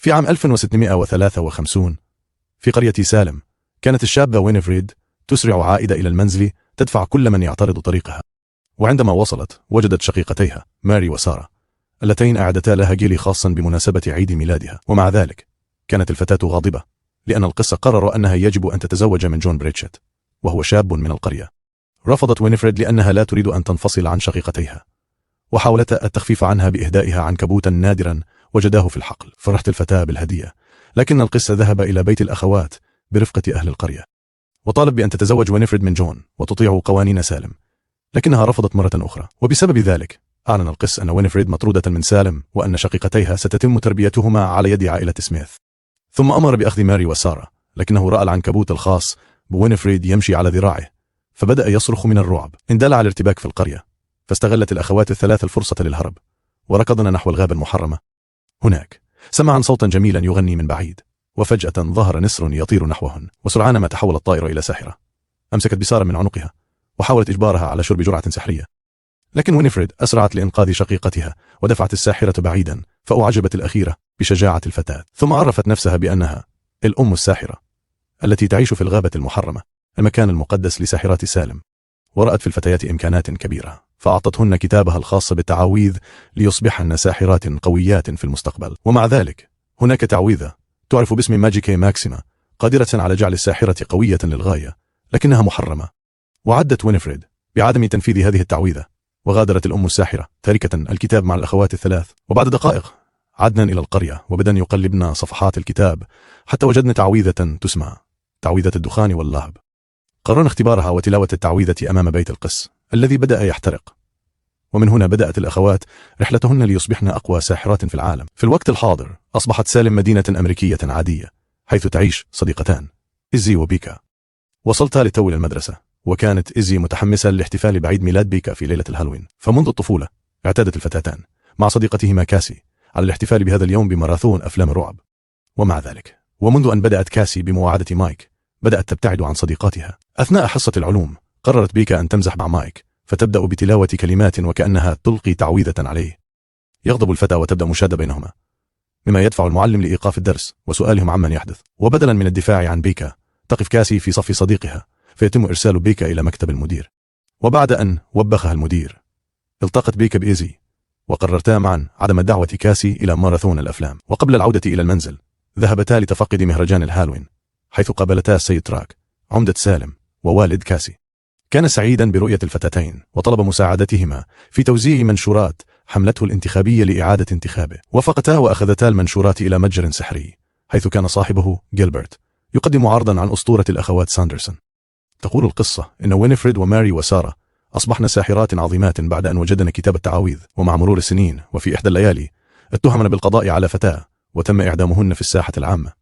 في عام 1653 في قرية سالم كانت الشابة وينفريد تسرع عائدة إلى المنزل تدفع كل من يعترض طريقها. وعندما وصلت وجدت شقيقتيها ماري وسارة اللتين أعدتا لها جيلي خاصا بمناسبة عيد ميلادها. ومع ذلك كانت الفتاة غاضبة لأن القصة قرروا أنها يجب أن تتزوج من جون بريتشت وهو شاب من القرية. رفضت وينفريد لأنها لا تريد أن تنفصل عن شقيقتيها، وحاولت التخفيف عنها بإهدائها عنكبوتا نادرا وجداه في الحقل. فرحت الفتاة بالهدية، لكن القس ذهب إلى بيت الأخوات برفقة أهل القرية وطالب بأن تتزوج وينفريد من جون وتطيع قوانين سالم، لكنها رفضت مرة أخرى. وبسبب ذلك أعلن القس أن وينفريد مطرودة من سالم وأن شقيقتيها ستتم تربيتهما على يد عائلة سميث. ثم أمر بأخذ ماري وسارة، لكنه رأى العنكبوت الخاص بوينفريد يمشي على ذراعه فبدأ يصرخ من الرعب. اندلع الارتباك في القرية، فاستغلت الأخوات الثلاث الفرصة للهرب وركضن نحو الغابة المحرمة. هناك سمعا صوتا جميلا يغني من بعيد، وفجأة ظهر نسر يطير نحوهن، وسرعان ما تحول الطائر إلى ساحرة. أمسكت بسارة من عنقها وحاولت إجبارها على شرب جرعة سحرية، لكن وينفريد أسرعت لإنقاذ شقيقتها ودفعت الساحرة بعيدا، فأعجبت الأخيرة بشجاعة الفتاة، ثم عرفت نفسها بأنها الأم الساحرة التي تعيش في الغابة المحرمة، المكان المقدس لساحرات سالم. ورأت في الفتيات إمكانات كبيرة، فأعطتهن كتابها الخاص بالتعاويذ ليصبحن ساحرات قويات في المستقبل. ومع ذلك هناك تعويذة تعرف باسم ماجيكي ماكسيما قادرة على جعل الساحرة قوية للغاية، لكنها محرمة. وعدت وينفريد بعدم تنفيذ هذه التعويذة، وغادرت الأم الساحرة تاركة الكتاب مع الأخوات الثلاث. وبعد دقائق عدنا إلى القرية وبدأن يقلبن صفحات الكتاب حتى وجدنا تعويذة تسمى تعويذة الدخان واللهب. قررنا اختبارها وتلاوة التعويذة أمام بيت القس الذي بدأ يحترق، ومن هنا بدأت الأخوات رحلتهن ليصبحن أقوى ساحرات في العالم. في الوقت الحاضر أصبحت سالم مدينة أمريكية عادية حيث تعيش صديقتان إيزي وبيكا. وصلتا لتو المدرسة، وكانت إيزي متحمسة للاحتفال بعيد ميلاد بيكا في ليلة الهالوين. فمنذ الطفولة اعتادت الفتاتان مع صديقتهما كاسي على الاحتفال بهذا اليوم بماراثون أفلام الرعب. ومع ذلك ومنذ أن بدأت كاسي بمواعدة مايك بدأت تبتعد عن صديقاتها. أثناء حصة العلوم قررت بيكا أن تمزح مع مايك، فتبدأ بتلاوة كلمات وكأنها تلقي تعويذة عليه. يغضب الفتى وتبدأ مشادة بينهما، مما يدفع المعلم لإيقاف الدرس وسؤالهم عمن يحدث. وبدلا من الدفاع عن بيكا تقف كاسي في صف صديقها، فيتم إرسال بيكا إلى مكتب المدير. وبعد أن وبخها المدير التقت بيكا بإيزي وقررتا معا عدم دعوة كاسي إلى ماراثون الأفلام. وقبل العودة إلى المنزل ذهبتا لتفقد مهرجان الهالوين، حيث قابلتا السيد تراك عمدة سالم ووالد كاسي. كان سعيدا برؤية الفتاتين وطلب مساعدتهما في توزيع منشورات حملته الانتخابية لإعادة انتخابه. وافقتا وأخذتا المنشورات إلى متجر سحري حيث كان صاحبه جيلبرت يقدم عرضا عن أسطورة الأخوات ساندرسون. تقول القصة إن وينفريد وماري وسارة أصبحن ساحرات عظيمات بعد أن وجدن كتاب التعاويذ. ومع مرور السنين وفي إحدى الليالي اتهمن بالقضاء على فتاة وتم إعدامهن في الساحة العامة.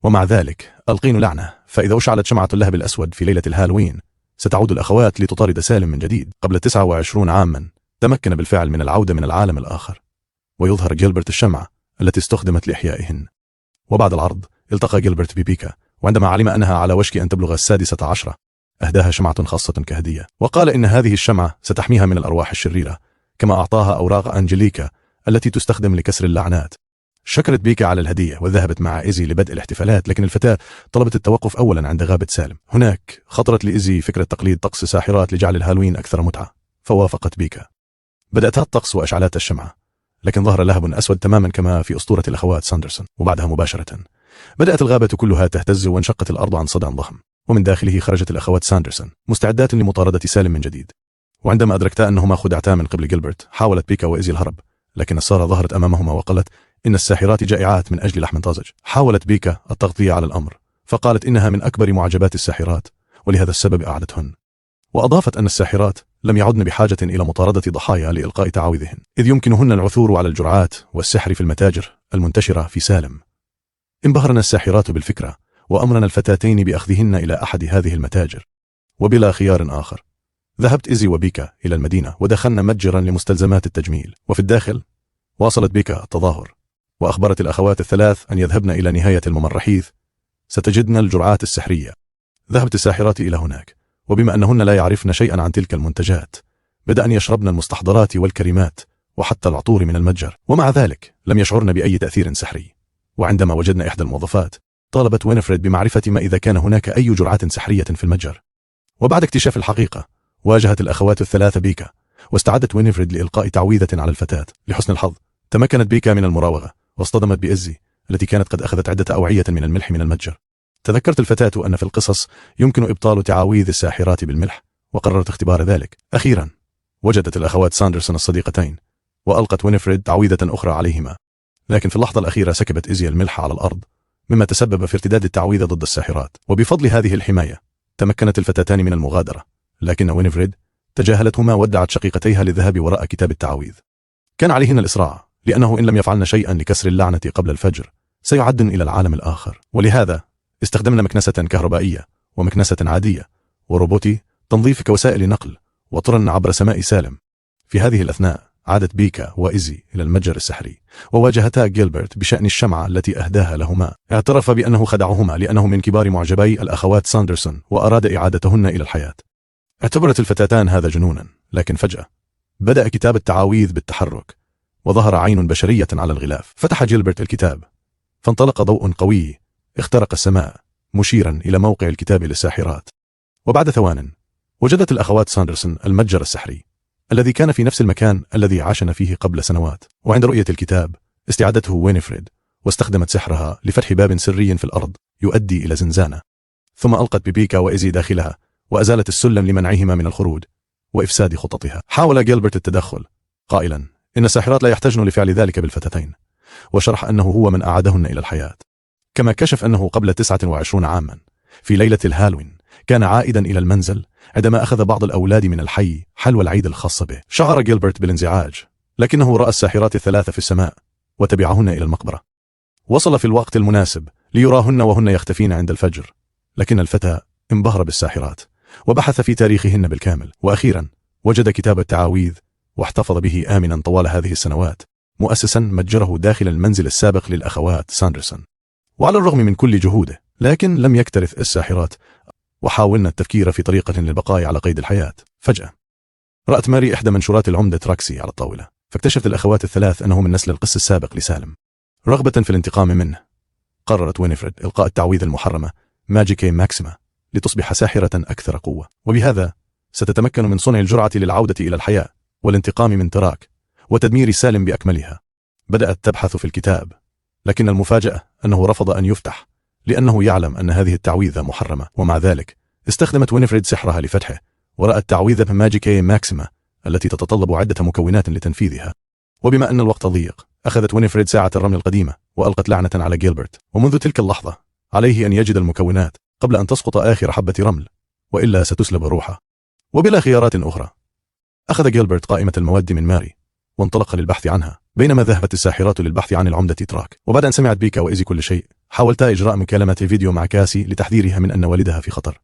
ومع ذلك ألقين لعنة، فإذا أشعلت شمعة اللهب الأسود في ليلة الهالوين ستعود الأخوات لتطارد سالم من جديد. قبل 29 عاما تمكن بالفعل من العودة من العالم الآخر، ويظهر جيلبرت الشمعة التي استخدمت لإحيائهن. وبعد العرض التقى جيلبرت ببيكا، وعندما علم أنها على وشك أن تبلغ 16 أهداها شمعة خاصة كهدية، وقال إن هذه الشمعة ستحميها من الأرواح الشريرة، كما أعطاها أوراق أنجليكا التي تستخدم لكسر اللعنات. شكرت بيكا على الهدية وذهبت مع إيزي لبدء الاحتفالات، لكن الفتاة طلبت التوقف أولا عند غابة سالم. هناك خطرت لإيزي فكرة تقليد طقس ساحرات لجعل الهالوين أكثر متعة، فوافقت بيكا. بدأتها الطقس وأشعلت الشمعة، لكن ظهر لهب أسود تماما كما في أسطورة الأخوات ساندرسون. وبعدها مباشرة بدأت الغابة كلها تهتز وانشقت الأرض عن صدى ضخم، ومن داخله خرجت الأخوات ساندرسون مستعدات لمطاردة سالم من جديد. وعندما أدركتا أنهما خدعتا من قبل جيلبرت حاولت بيكا وإيزي الهرب، لكن سارة ظهرت أمامهما وقالت إن الساحرات جائعات من أجل لحم طازج. حاولت بيكا التغطية على الأمر، فقالت إنها من أكبر معجبات الساحرات ولهذا السبب أعدتهن. وأضافت أن الساحرات لم يعدن بحاجة إلى مطاردة ضحايا لإلقاء تعاويذهن، إذ يمكنهن العثور على الجرعات والسحر في المتاجر المنتشرة في سالم. انبهرنا الساحرات بالفكرة وأمرنا الفتاتين بأخذهن إلى أحد هذه المتاجر. وبلا خيار آخر ذهبت إيزي وبيكا إلى المدينة ودخلنا متجرا لمستلزمات التجميل. وفي الداخل واصلت بيكا التظاهر وأخبرت الأخوات الثلاث أن يذهبن إلى نهاية الممرحيث ستجدن الجرعات السحرية. ذهبت الساحرات إلى هناك، وبما أنهن لا يعرفن شيئا عن تلك المنتجات بدأن يشربن المستحضرات والكريمات وحتى العطور من المتجر، ومع ذلك لم يشعرن بأي تأثير سحري. وعندما وجدنا إحدى الموظفات طالبت وينفريد بمعرفة ما إذا كان هناك أي جرعات سحرية في المتجر. وبعد اكتشاف الحقيقة واجهت الأخوات الثلاثة بيكا، واستعدت وينفريد لإلقاء تعويذة على الفتاة. لحسن الحظ تمكنت بيكا من المراوغة واصطدمت بإزي التي كانت قد أخذت عدة أوعية من الملح من المتجر. تذكرت الفتاة أن في القصص يمكن إبطال تعاويذ الساحرات بالملح، وقررت اختبار ذلك. أخيرا وجدت الأخوات ساندرسون الصديقتين وألقت وينفريد تعويذة أخرى عليهما، لكن في اللحظة الأخيرة سكبت إزي الملح على الأرض، مما تسبب في ارتداد التعويذة ضد الساحرات. وبفضل هذه الحماية تمكنت الفتاتان من المغادرة، لكن وينفريد تجاهلتهما وادعت شقيقتيها للذهاب وراء كتاب التعاويذ. كان عليهن الإسراع، لأنه إن لم يفعلن شيئا لكسر اللعنة قبل الفجر سيعدن إلى العالم الآخر. ولهذا استخدمنا مكنسة كهربائية ومكنسة عادية وروبوتي تنظيف كوسائل نقل وطرن عبر سماء سالم. في هذه الأثناء عادت بيكا وإزي إلى المتجر السحري وواجهتا جيلبرت بشأن الشمعة التي أهداها لهما. اعترف بأنه خدعهما لأنه من كبار معجبي الأخوات ساندرسون وأراد إعادتهن إلى الحياة. اعتبرت الفتاتان هذا جنونا، لكن فجأة بدأ كتاب التعاويذ بالتحرك وظهر عين بشرية على الغلاف. فتح جيلبرت الكتاب فانطلق ضوء قوي اخترق السماء مشيرا إلى موقع الكتاب للساحرات. وبعد ثوان وجدت الأخوات ساندرسون المتجر السحري الذي كان في نفس المكان الذي عاشنا فيه قبل سنوات. وعند رؤية الكتاب استعادته وينفريد واستخدمت سحرها لفتح باب سري في الأرض يؤدي إلى زنزانة، ثم ألقت ببيكا وإزي داخلها وأزالت السلم لمنعهما من الخروج وإفساد خططها. حاول جيلبرت التدخل قائلا إن الساحرات لا يحتاجن لفعل ذلك بالفتاتين، وشرح أنه هو من أعادهن إلى الحياة. كما كشف أنه قبل 29 عاما في ليلة الهالوين كان عائدا إلى المنزل عندما أخذ بعض الأولاد من الحي حلوى العيد الخاصة به. شعر جيلبرت بالانزعاج، لكنه رأى الساحرات الثلاثة في السماء وتبعهن إلى المقبرة. وصل في الوقت المناسب ليراهن وهن يختفين عند الفجر، لكن الفتى انبهر بالساحرات وبحث في تاريخهن بالكامل، وأخيرا وجد كتاب التعاويذ واحتفظ به آمنا طوال هذه السنوات، مؤسسا متجره داخل المنزل السابق للأخوات ساندرسون. وعلى الرغم من كل جهوده لكن لم يكترث الساحرات وحاولنا التفكير في طريقة للبقاء على قيد الحياة. فجأة رأت ماري إحدى منشورات العمدة تراكسي على الطاولة، فاكتشفت الأخوات الثلاث أنه من نسل القس السابق لسالم. رغبة في الانتقام منه قررت وينفريد إلقاء التعويذ المحرمة ماجيكي ماكسيما لتصبح ساحرة أكثر قوة، وبهذا ستتمكن من صنع الجرعة للعودة إلى الحياة والانتقام من تراك وتدمير سالم بأكملها. بدأت تبحث في الكتاب، لكن المفاجأة أنه رفض أن يفتح لأنه يعلم أن هذه التعويذة محرمة. ومع ذلك استخدمت وينفريد سحرها لفتحه، ورأت تعويذة ماجيكي ماكسيما التي تتطلب عدة مكونات لتنفيذها. وبما أن الوقت ضيق أخذت وينفريد ساعة الرمل القديمة وألقت لعنة على جيلبرت، ومنذ تلك اللحظة عليه أن يجد المكونات قبل أن تسقط آخر حبة رمل، وإلا ستسلب روحه. وبلا خيارات أخرى أخذ جيلبرت قائمة المواد من ماري وانطلق للبحث عنها، بينما ذهبت الساحرات للبحث عن العمدة تراك. وبعد أن سمعت بيكا وإزي كل شيء حاولتا إجراء مكالمة فيديو مع كاسي لتحذيرها من أن والدها في خطر.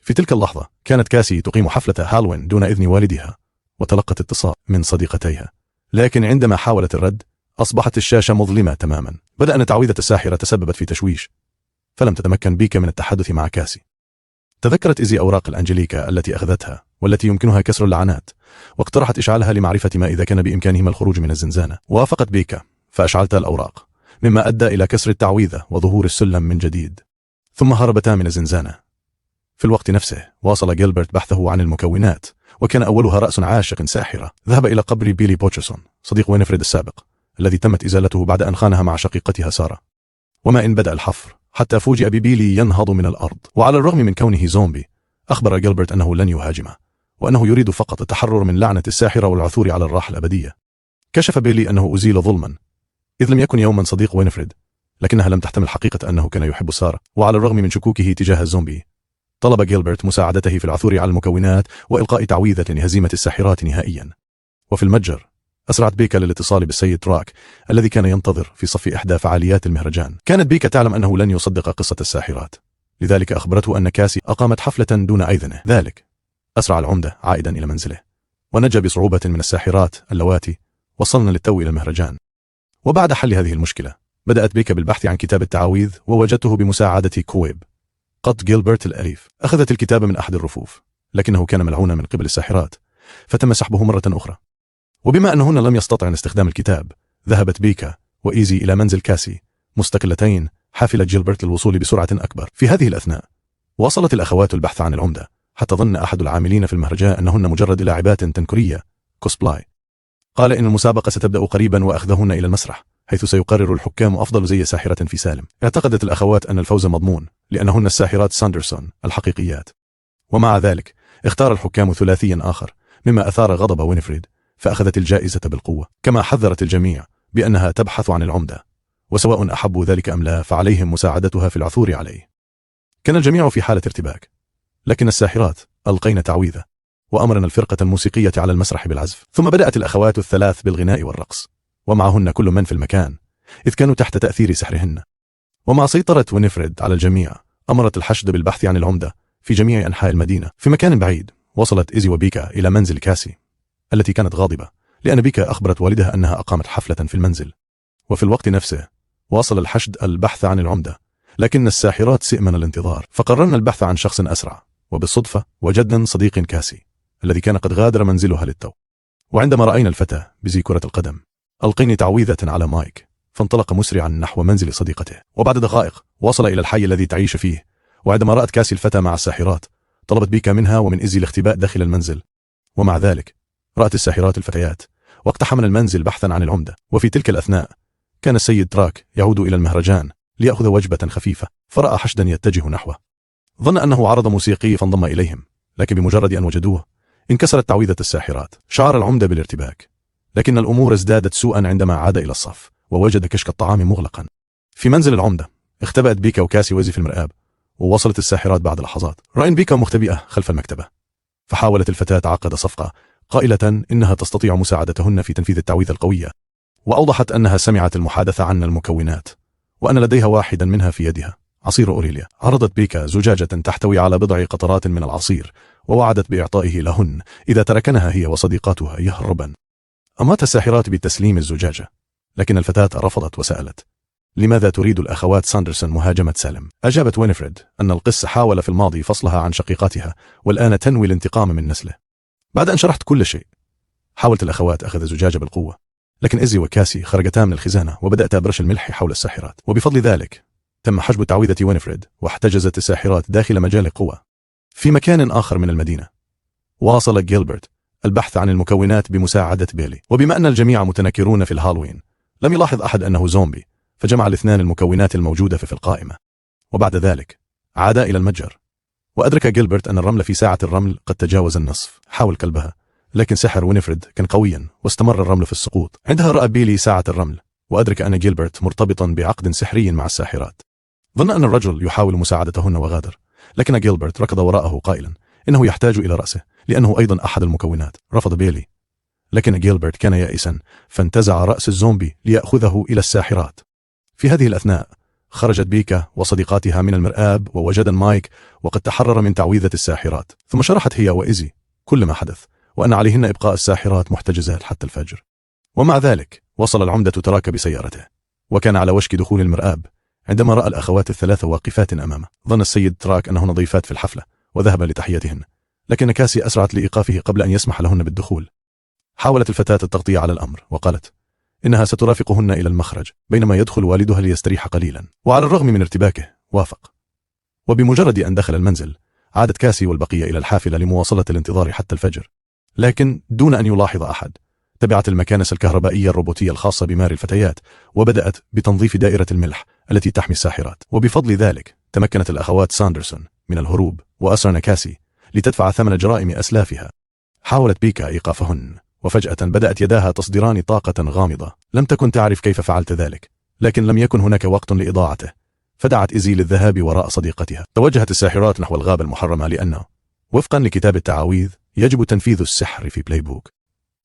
في تلك اللحظة كانت كاسي تقيم حفلة هالوين دون إذن والدها، وتلقت اتصال من صديقتيها، لكن عندما حاولت الرد أصبحت الشاشة مظلمة تماما. بدأ أن تعويذة الساحرة تسببت في تشويش، فلم تتمكن بيكا من التحدث مع كاسي. تذكرت إزي أوراق الأنجليكا التي أخذتها والتي يمكنها كسر اللعنات، واقترحت إشعالها لمعرفة ما إذا كان بإمكانهما الخروج من الزنزانة. وافقت بيكا فأشعلتا الأوراق، مما أدى إلى كسر التعويذة وظهور السلم من جديد، ثم هربتا من الزنزانة. في الوقت نفسه واصل جيلبرت بحثه عن المكونات، وكان أولها رأس عاشق ساحرة. ذهب إلى قبر بيلي بوتشرسون صديق وينفريد السابق الذي تمت إزالته بعد أن خانها مع شقيقتها سارة. وما إن بدأ الحفر حتى فوجئ ببيلي ينهض من الأرض، وعلى الرغم من كونه زومبي أخبر جيلبرت أنه لن يهاجمه، وأنه يريد فقط التحرر من لعنة الساحرة والعثور على الراحة الأبدية. كشف بيلي أنه أزيل ظلما، إذ لم يكن يوما صديق وينفريد، لكنها لم تحتمل حقيقة أنه كان يحب سارة. وعلى الرغم من شكوكه تجاه الزومبي طلب جيلبرت مساعدته في العثور على المكونات وإلقاء تعويذة لهزيمة الساحرات نهائيا. وفي المتجر أسرعت بيكا للاتصال بالسيد تراك الذي كان ينتظر في صف إحدى فعاليات المهرجان. كانت بيكا تعلم أنه لن يصدق قصة الساحرات، لذلك أخبرته أن كاسي أقامت حفلة دون إذنه. ذلك أسرع العمدة عائدا إلى منزله، ونجا بصعوبة من الساحرات اللواتي وصلنا للتو إلى المهرجان. وبعد حل هذه المشكلة بدأت بيكا بالبحث عن كتاب التعاويذ، ووجدته بمساعدة كويب قط جيلبرت الأليف. أخذت الكتاب من أحد الرفوف، لكنه كان ملعونا من قبل الساحرات فتم سحبه مرة أخرى. وبما أنهن لم يستطعن استخدام الكتاب ذهبت بيكا وإيزي إلى منزل كاسي مستقلتين حافلة جيلبرت للوصول بسرعة أكبر. في هذه الأثناء واصلت الأخوات البحث عن العمدة، حتى ظن أحد العاملين في المهرجان أنهن مجرد لاعبات تنكرية كوسبلاي. قال إن المسابقة ستبدأ قريبا وأخذهن إلى المسرح، حيث سيقرر الحكام أفضل زي ساحرة في سالم. اعتقدت الأخوات أن الفوز مضمون لأنهن الساحرات ساندرسون الحقيقيات، ومع ذلك اختار الحكام ثلاثيا آخر، مما أثار غضب وينفريد، فأخذت الجائزة بالقوة، كما حذرت الجميع بأنها تبحث عن العمدة، وسواء أحبوا ذلك أم لا فعليهم مساعدتها في العثور عليه. كان الجميع في حالة ارتباك، لكن الساحرات ألقين تعويذة وأمرنا الفرقة الموسيقية على المسرح بالعزف. ثم بدأت الأخوات الثلاث بالغناء والرقص، ومعهن كل من في المكان، إذ كانوا تحت تأثير سحرهن. ومع سيطرة وينفريد على الجميع، أمرت الحشد بالبحث عن العمدة في جميع أنحاء المدينة. في مكان بعيد وصلت إيزي وبيكا إلى منزل كاسي التي كانت غاضبة لأن بيكا أخبرت والدها أنها أقامت حفلة في المنزل. وفي الوقت نفسه واصل الحشد البحث عن العمدة، لكن الساحرات سئمن الانتظار، فقررنا البحث عن شخص أسرع. وبالصدفة وجدنا صديق كاسي الذي كان قد غادر منزلها للتو. وعندما رأينا الفتى بزي كرة القدم، ألقيني تعويذة على مايك، فانطلق مسرعا نحو منزل صديقته. وبعد دقائق وصل إلى الحي الذي تعيش فيه. وعندما رأت كاسي الفتى مع الساحرات، طلبت بيكا منها ومن إيزي الاختباء داخل المنزل. ومع ذلك رأت الساحرات الفتيات واقتحمن المنزل بحثا عن العمدة. وفي تلك الأثناء كان السيد تراك يعود إلى المهرجان ليأخذ وجبة خفيفة، فرأى حشدا يتجه نحوه. ظن أنه عرض موسيقي فانضم إليهم، لكن بمجرد أن وجدوه انكسرت تعويذة الساحرات. شعر العمدة بالارتباك، لكن الأمور ازدادت سوءا عندما عاد إلى الصف ووجد كشك الطعام مغلقا. في منزل العمدة اختبأت بيكا وكاسي وزي في المرآب، ووصلت الساحرات بعد لحظات. رأين بيكا مختبئة خلف المكتبة، فحاولت الفتاة عقد صفقة قائلة إنها تستطيع مساعدتهن في تنفيذ التعويذة القوية، وأوضحت أنها سمعت المحادثة عن المكونات وأن لديها واحدا منها في يدها، عصير أوريليا. عرضت بيكا زجاجة تحتوي على بضع قطرات من العصير، ووعدت بإعطائه لهن إذا تركنها هي وصديقاتها يهربن. أمرت الساحرات بتسليم الزجاجة، لكن الفتاة رفضت وسألت لماذا تريد الأخوات ساندرسون مهاجمة سالم؟ أجابت وينفريد أن القس حاول في الماضي فصلها عن شقيقاتها، والآن تنوي الانتقام من نسله. بعد أن شرحت كل شيء، حاولت الأخوات أخذ الزجاجة بالقوة، لكن إيزي وكاسي خرجتا من الخزانة وبدأتا برش الملح حول الساحرات. وبفضل ذلك تم حجب تعويذة وينفريد، واحتجزت الساحرات داخل مجال قوة. في مكان آخر من المدينة واصل جيلبرت البحث عن المكونات بمساعدة بيلي، وبما أن الجميع متنكرون في الهالوين لم يلاحظ أحد أنه زومبي، فجمع الاثنان المكونات الموجودة في القائمة. وبعد ذلك عادا إلى المتجر، وأدرك جيلبرت أن الرمل في ساعة الرمل قد تجاوز النصف. حاول كلبها، لكن سحر وينفريد كان قويا واستمر الرمل في السقوط. عندها رأى بيلي ساعة الرمل، وأدرك أن جيلبرت مرتبطا بعقد سحري مع الساحرات. ظن أن الرجل يحاول مساعدتهن وغادر، لكن جيلبرت ركض وراءه قائلا إنه يحتاج إلى رأسه لأنه أيضا أحد المكونات. رفض بيلي، لكن جيلبرت كان يائسا، فانتزع رأس الزومبي ليأخذه إلى الساحرات. في هذه الأثناء خرجت بيكا وصديقاتها من المرآب ووجدن مايك وقد تحرر من تعويذة الساحرات. ثم شرحت هي وإيزي كل ما حدث، وأن عليهن إبقاء الساحرات محتجزات حتى الفجر. ومع ذلك وصل العمدة تراك بسيارته، وكان على وشك دخول المرآب عندما رأى الأخوات الثلاثة واقفات أمامه. ظن السيد تراك أنهن ضيفات في الحفلة وذهب لتحيتهن، لكن كاسي أسرعت لإيقافه قبل أن يسمح لهن بالدخول. حاولت الفتاة التغطية على الأمر وقالت إنها سترافقهن إلى المخرج، بينما يدخل والدها ليستريح قليلا. وعلى الرغم من ارتباكه وافق. وبمجرد أن دخل المنزل عادت كاسي والبقية إلى الحافلة لمواصلة الانتظار حتى الفجر، لكن دون أن يلاحظ أحد. تبعت المكانس الكهربائية الروبوتية الخاصة بماري الفتيات، وبدأت بتنظيف دائرة الملح التي تحمي الساحرات. وبفضل ذلك تمكنت الأخوات ساندرسون من الهروب، وأسرن كاسي لتدفع ثمن جرائم أسلافها. حاولت بيكا إيقافهن، وفجأة بدأت يداها تصدران طاقة غامضة. لم تكن تعرف كيف فعلت ذلك، لكن لم يكن هناك وقت لإضاعته، فدعت إيزي للذهاب وراء صديقتها. توجهت الساحرات نحو الغابة المحرمة، لأنه وفقا لكتاب التعاويذ يجب تنفيذ السحر في بلاي بوك.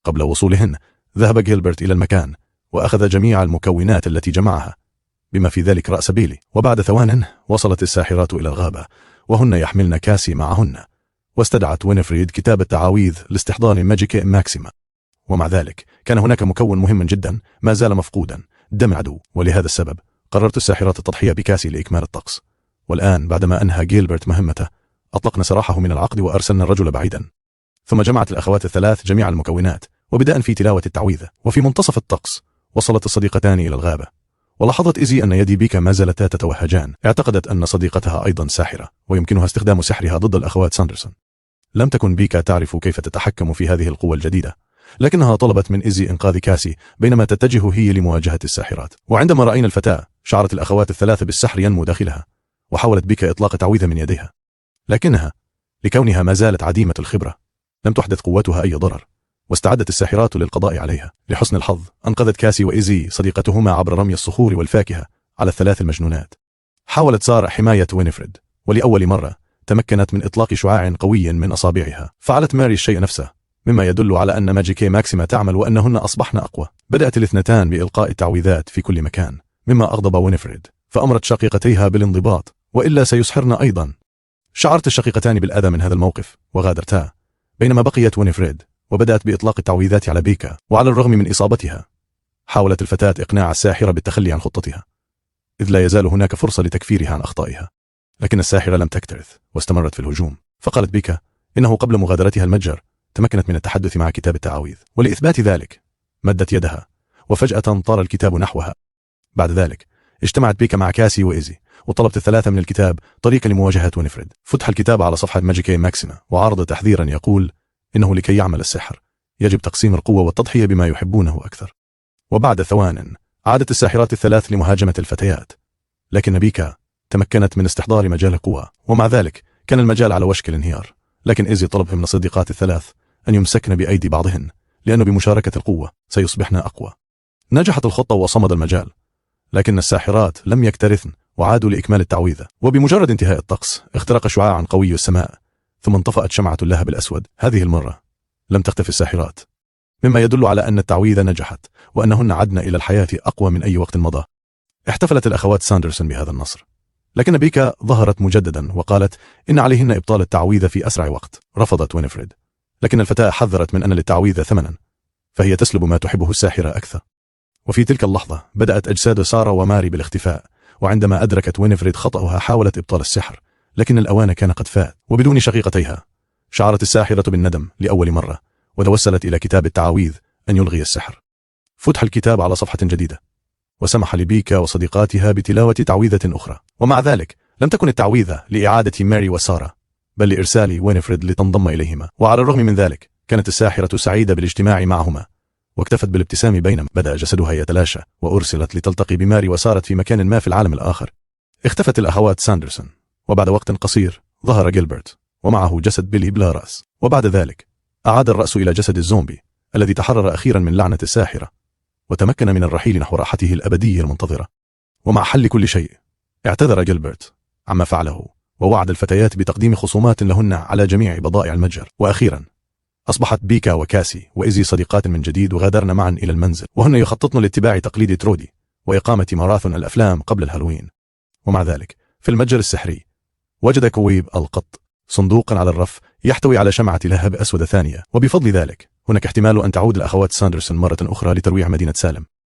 قبل وصولهن ذهب جيلبرت إلى المكان وأخذ جميع المكونات التي جمعها، بما في ذلك رأس بيلي. وبعد ثوان وصلت الساحرات إلى الغابة وهن يحملن كاسي معهن، واستدعت وينفريد كتاب التعاويذ لاستحضار ماجيك ماكسيما. ومع ذلك كان هناك مكون مهم جدا ما زال مفقودا، دم عدو. ولهذا السبب قررت الساحرات التضحية بكاسي لإكمال الطقس. والآن بعدما أنهى جيلبرت مهمته أطلقنا سراحه من العقد وأرسلنا الرجل بعيدا. ثم جمعت الأخوات الثلاث جميع المكونات وبدأ في تلاوة التعويذة. وفي منتصف الطقس وصلت الصديقتان إلى الغابة، ولاحظت إيزي أن يدي بيكا ما زالتا تتوهجان. اعتقدت أن صديقتها أيضا ساحرة ويمكنها استخدام سحرها ضد الأخوات ساندرسون. لم تكن بيكا تعرف كيف تتحكم في هذه القوة الجديدة، لكنها طلبت من إيزي إنقاذ كاسي بينما تتجه هي لمواجهة الساحرات. وعندما رأينا الفتاة شعرت الأخوات الثلاث بالسحر ينمو داخلها، وحاولت بيكا إطلاق تعويذة من يديها، لكنها لكونها ما زالت عديمة الخبرة لم تحدث قوتها أي ضرر، واستعدت الساحرات للقضاء عليها. لحسن الحظ أنقذت كاسي وإيزي صديقتهما عبر رمي الصخور والفاكهة على الثلاث المجنونات. حاولت سارة حماية وينفريد، ولأول مرة تمكنت من إطلاق شعاع قوي من أصابعها. فعلت ماري الشيء نفسه، مما يدل على أن ماجيكي ماكسيما تعمل وأنهن أصبحن أقوى. بدأت الاثنتان بإلقاء التعويذات في كل مكان، مما أغضب وينفريد، فأمرت شقيقتيها بالانضباط وإلا سيسحرن أيضا. شعرت الشقيقتان بالأذى من هذا الموقف وغادرتا، بينما بقيت وينفريد وبدأت بإطلاق التعويذات على بيكا. وعلى الرغم من إصابتها حاولت الفتاة إقناع الساحرة بالتخلي عن خطتها، إذ لا يزال هناك فرصة لتكفيرها عن أخطائها. لكن الساحرة لم تكترث واستمرت في الهجوم. فقالت بيكا إنه قبل مغادرتها المتجر تمكنت من التحدث مع كتاب التعاويذ، ولإثبات ذلك مدت يدها وفجأة طار الكتاب نحوها. بعد ذلك اجتمعت بيكا مع كاسي وإيزي وطلبت الثلاثة من الكتاب طريقة لمواجهة وينفريد. فتح الكتاب على صفحة ماجيكي ماكسيما وعرض تحذيرا يقول إنه لكي يعمل السحر يجب تقسيم القوة والتضحية بما يحبونه أكثر. وبعد ثوان عادت الساحرات الثلاث لمهاجمة الفتيات، لكن بيكا تمكنت من استحضار مجال القوة، ومع ذلك كان المجال على وشك الانهيار. لكن إيزي طلب من الصديقات الثلاث أن يمسكن بأيدي بعضهن، لأنه بمشاركة القوة سيصبحن أقوى. نجحت الخطة وصمد المجال، لكن الساحرات لم يكترثن وعادوا لإكمال التعويذة. وبمجرد انتهاء الطقس اخترق شعاع قوي السماء، ثم انطفأت شمعة اللهب الأسود. هذه المرة لم تختفي الساحرات، مما يدل على أن التعويذة نجحت وأنهن عدن إلى الحياة أقوى من أي وقت مضى. احتفلت الأخوات ساندرسون بهذا النصر، لكن بيكا ظهرت مجددا وقالت إن عليهن إبطال التعويذة في أسرع وقت. رفضت وينفريد، لكن الفتاة حذرت من أن للتعويذة ثمنا، فهي تسلب ما تحبه الساحرة أكثر. وفي تلك اللحظة بدأت أجساد سارة وماري بالاختفاء، وعندما أدركت وينفريد خطأها حاولت إبطال السحر، لكن الأوان كان قد فات. وبدون شقيقتيها شعرت الساحرة بالندم لأول مرة، وتوسلت إلى كتاب التعاويذ أن يلغي السحر. فتح الكتاب على صفحة جديدة وسمح لبيكا وصديقاتها بتلاوة تعويذة أخرى، ومع ذلك لم تكن التعويذة لإعادة ماري وسارة بل لإرسال وينفريد لتنضم إليهما. وعلى الرغم من ذلك كانت الساحرة سعيدة بالاجتماع معهما، واكتفت بالابتسام بينما بدأ جسدها يتلاشى، وأرسلت لتلتقي بماري وسارة في مكان ما في العالم الآخر. اختفت الأخوات ساندرسون، وبعد وقت قصير ظهر جيلبرت ومعه جسد بيلي بلا رأس. وبعد ذلك أعاد الرأس إلى جسد الزومبي الذي تحرر أخيرا من لعنة الساحرة، وتمكن من الرحيل نحو راحته الأبدية المنتظرة. ومع حل كل شيء اعتذر جيلبرت عما فعله، ووعد الفتيات بتقديم خصومات لهن على جميع بضائع المتجر. وأخيرا أصبحت بيكا وكاسي وإيزي صديقات من جديد، وغادرن معا إلى المنزل، وهن يخططن لاتباع تقليد ترودي وإقامة ماراثون الأفلام قبل الهالوين. ومع ذلك في المتجر السحري وجد كويب القط صندوقا على الرف يحتوي على شمعة لهب أسود ثانية، وبفضل ذلك هناك احتمال أن تعود الأخوات ساندرسون مرة أخرى لترويع مدينة سالم.